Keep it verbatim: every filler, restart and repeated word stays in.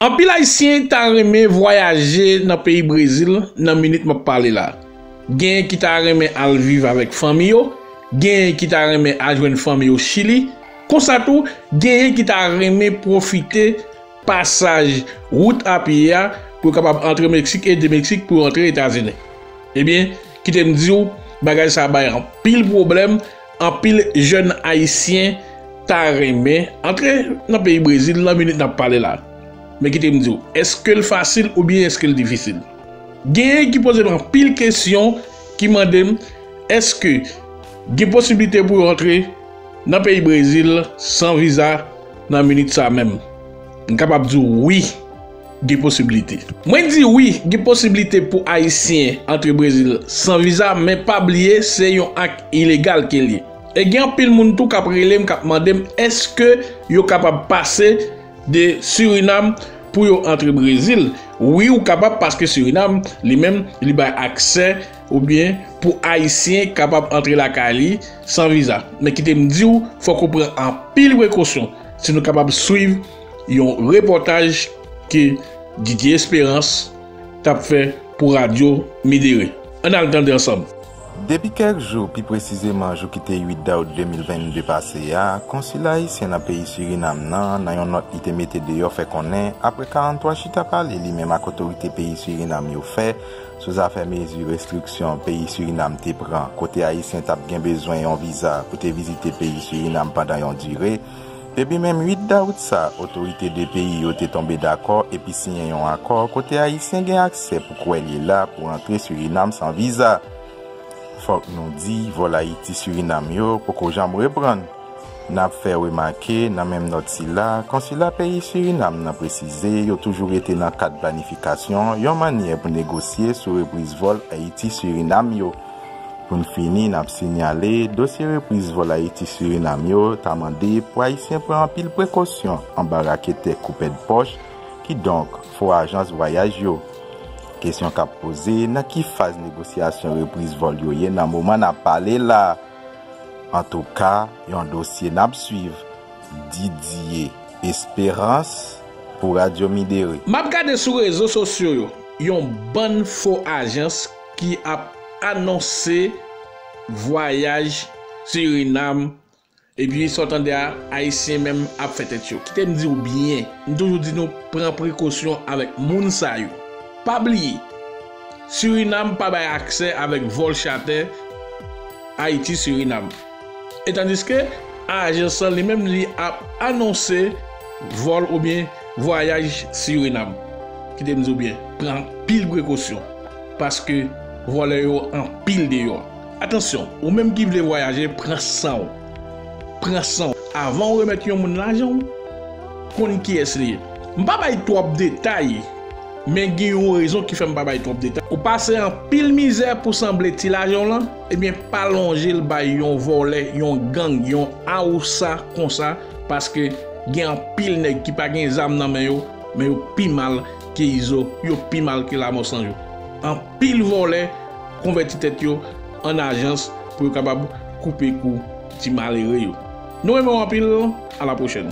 Anpil Ayisyen ta renmen vwayaje nan peyi Brezil nan minit m ap pale la. Genyen ki ta renmen al viv avèk fanmi yo, genyen ki ta renmen al jwenn fanmi yo Chili, konsa tou, genyen ki ta renmen pwofite pasaj wout a pye a pou yo kapab antre Meksik e de Meksik pou yo antre Etazini. Ebyen, kite m di w, bagay sa bay anpil pwoblèm, anpil jèn Ayisyen ta renmen antre nan peyi Brezil nan minit n ap pale la. Men kite m di w, èske l fasil oubyen èske l difisil? Genyen ki poze m anpil kesyon ki mande m, èske gen posiblite pou yo antre nan peyi Brezil san viza nan minit sa menm? M kapab di w wi, gen posiblite. Mwen di wi, gen posiblite pou Ayisyen antre Brezil san viza, men pa bliye se yon ak ilegal ke l ye. E gen anpil moun tou k ap rele m, k ap mande m èske yo kapab pase de Surinam pou yo antre Brezil. Wi, ou kapab, paske Surinam, li menm, li bay aksè oubyen pou Ayisyen kapab antre lakay li san viza. Men kite m di w, fòk ou pran anpil prekosyon si nou kapab swiv yon repòtaj ke Didier Espérance t ap fè pou Radyo Midere. Ann al tande ansanm. Depi kèk jou, pi presizeman jou ki te uit dawout de mil vennde pase a, konsila ayisyen nan peyi Sirinam nan, nan yon nòt li te mete deyò, fè konnen, apre karanntwa chita pale li menm ak otorite peyi Sirinam yo fè sou zafè mezi restriksyon peyi Sirinam te pran, kote Ayisyen t ap gen bezwen yon viza pou te vizite peyi Sirinam pandan yon dire, depi menm uit dawout sa, otorite de peyi yo te tonbe dakò epi siyen yon akò kote Ayisyen gen aksè pou kwè l ye la pou antre Sirinam san viza. Fòk nou di, vòl Ayiti-Sirinam yo poko janm reprann. N ap fè remake, nan menm nòt sila, konsila peyi Sirinam nan presize yo toujou rete nan kad planifikasyon yon mannyè pou negosye sou repriz vòl Ayiti-Sirinam yo. Pou n fini, n ap sinyale, dosye repriz vòl Ayiti-Sirinam yo ta mande pou Ayisyen pran anpil prekosyon anba raketè koupèdpòch, kidonk fo ajans vwayaj yo. Kesyon k ap poze, nan ki faz negosyasyon repriz vòl yo ye nan moman n ap pale la? Antouka, yon dosye n ap swiv. Didier Espérance pou Radyo Midere. M ap gade sou rezo sosyo yo, yon bann fo ajans ki ap anonse vwayaj Sirinam, epi sa w tande a, Ayisyen menm ap fè tèt cho. Kite m di w byen, m toujou di nou pran prekosyon avèk moun sa yo. Pa bliye, Sirinam pa bay aksè avèk vòl chatè Ayiti-Sirinam. E tandiske ajans lan li menm li ap anonse vòl oubyen vwayaj Sirinam. Kite m di w byen, pran anpil prekosyon, paske vòlè yo anpil deyò. Atansyon, ou menm ki vle vwayaje, pran san w. Pran san w. Avan w remèt yon moun lajan w, konn kiyès li ye. M pa bay twòp detay, men gen yon rezon ki fè m pa bay twòp detay. Ou pase anpil mizè pou sanble ti lajan w lan, ebyen pa lonje l bay yon vòlè, yon gang, yon awousa konsa, paske gen anpil nèg ki pa gen zam nan men yo, men yo pi mal ke Izo, yo pi mal ke Lamò San Jou. Anpil vòlè konvèti tèt yo an ajans pou yo kapab koupe kou ti malere yo. Nou renmen w anpil, a la pwochèn.